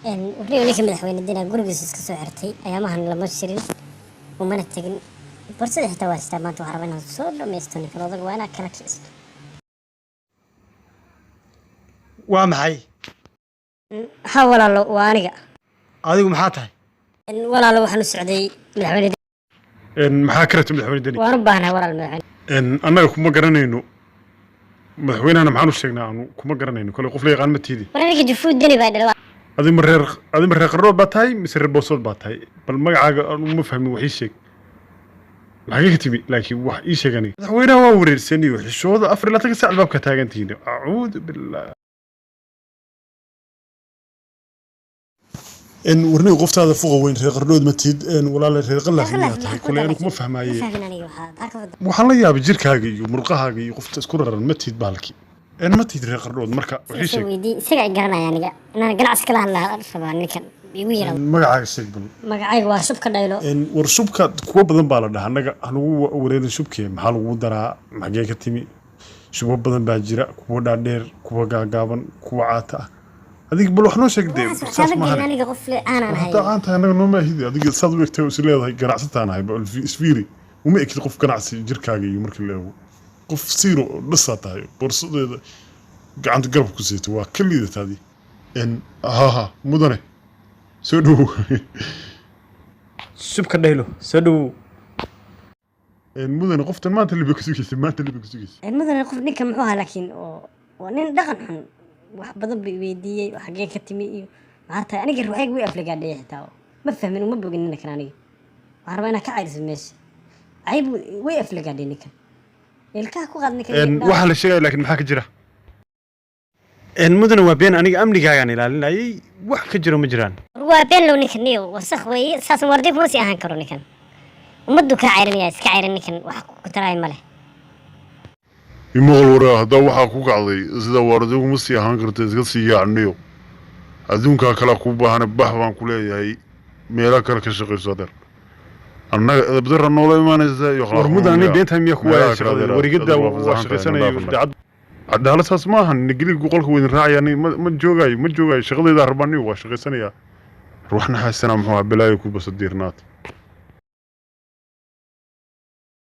Wariga ninka madaxweyne Deni gurigiisa iska soo xirtay ayaamahan lama shirin, umana tegin. Borsada xitaa waa sitaa. Maanta waxaa rabaa inaan soo dhammaysto ninkan odaga, waa inaan kala kicisto. Waa maxay? Ha walaalo, waa aniga. Adigu maxaa tahay? Walaalo, waxaan u socday madaxweyne. Maxaa ka rabta madaxweyne Deni? Waan u baahnahay walaal madaxweyne. Annaga kuma garanayno madaxweynahana, maxaan u sheegnaa? Aanu kuma garanayno kale, qof la yaqaan ma tiidi. War ninka Jufuud Deni baa dhalay. Adi ma reer Qarrood baa tahay mise reer Boosood baa tahay? Bal magacaaga aanu ma fahmin, wax ii sheeg, maxagee ka timi? Laakiin wax ii sheeg aniga. Madaxweynaha waa wareersaniyo xishooda, 24 saac albaabka taagantihiin, acuudu billah. Warniga qoftaada fuqa weyn, reer Qardhood ma tihid walaala, reer Qalaaf miyaa tahay? Kule anu kuma fahmaaye. Ma fahmin aniga, waxaa maxaa ka wada? Waxaan la yaabay jirkaaga iyo murqahaaga iyo qofta isku raran. Ma tihid bahalki, ma tihid reer Qardhood. Marka wixii Isaga sheeg. Weydii isaga ay garanaya. Aniga inaan ganacsi kala hadlaa rabaa, ninkan igu yara. Magacaaga sheeg bal. Magacayga waa Shubka Dhaylo. War shubka kuwa badan baa la dhahaa, annaga hanugu wareerin. Shubkee maxaa lagugu daraa? Maxagee ka timi? Shubo badan baa jira, kuwa dhaadheer, kuwa gaagaaban, kuwa caata ah. Adiga bal wax noo sheeg dee. Waxaas saas waxaaba gelin. Maahan. Aniga qof le aanan ahay. Hataa caan tahay annaga nooma ahidi. Adiga saad u egtay oo is leedahay ganacsataan ahay, bal isfiiri, uma ekid qof ganacsi. Jirkaaga iyo marka la eego, qof siiro oo dhasaa tahay, boorsadeeda gacanta garabka ku siito, waa ka liidataadi. Ha mudane, soo dhowow. Shubka Dhaylo, soo dhowow. Mudane, qoftan maanta liba ka sugaysa, maanta liba ka sugaysa. Mudane, qof ninka muxuu ahaa? Laakiin oo waa nin dhaqan xun, wax badan buu weydiiyey oo xaggee ka timi iyo maxaa tahay. Aniga ruuxayga way aflagaadhaya xitaa, ma fahmin, uma bogin ninkan. Aniga waxaan rabaa inaan ka cayriso meesha cayb, way aflagaadhay ninkan, ilkaha ku qaad ninkan. Waxaa la sheegaya laakiin maxaa ka jira? Mudane, waa been. Aniga amnigaagaan ilaalinayay, wax ka jiro ma jiraan. War waa been low ninkan, niyo wasakh weeye. Saas waardiya kuma sii ahaan karo ninkan, ummaddu kaa cayrinaya. Iska cayrin ninkan, wax ku taraay ma leh. Imaqal waraa, haddaa waxaa ku kacday sida waardiguma sii ahaan karta. Iska sii yaacniyo, adduunkaa kalea kuu baahana. Bax baan ku leeyahay, meelo kale ka shaqayso adeer. Annaga edabdara noola imaanaysa iyo War mudane, aniga beentaa miyaa ku waaya shaqada warigada? Waa shaqaysanayo daacad. Cadaalad saas ma ahan. Nageliga qolka weydin raacaya. Aniga ma joogaayo, ma joogaayo, shaqadaydaa rabaa. Aniga waa shaqaysanayaa. Ruuxna haysana muxuu ahaa? Balaayo ku basa diirnaad.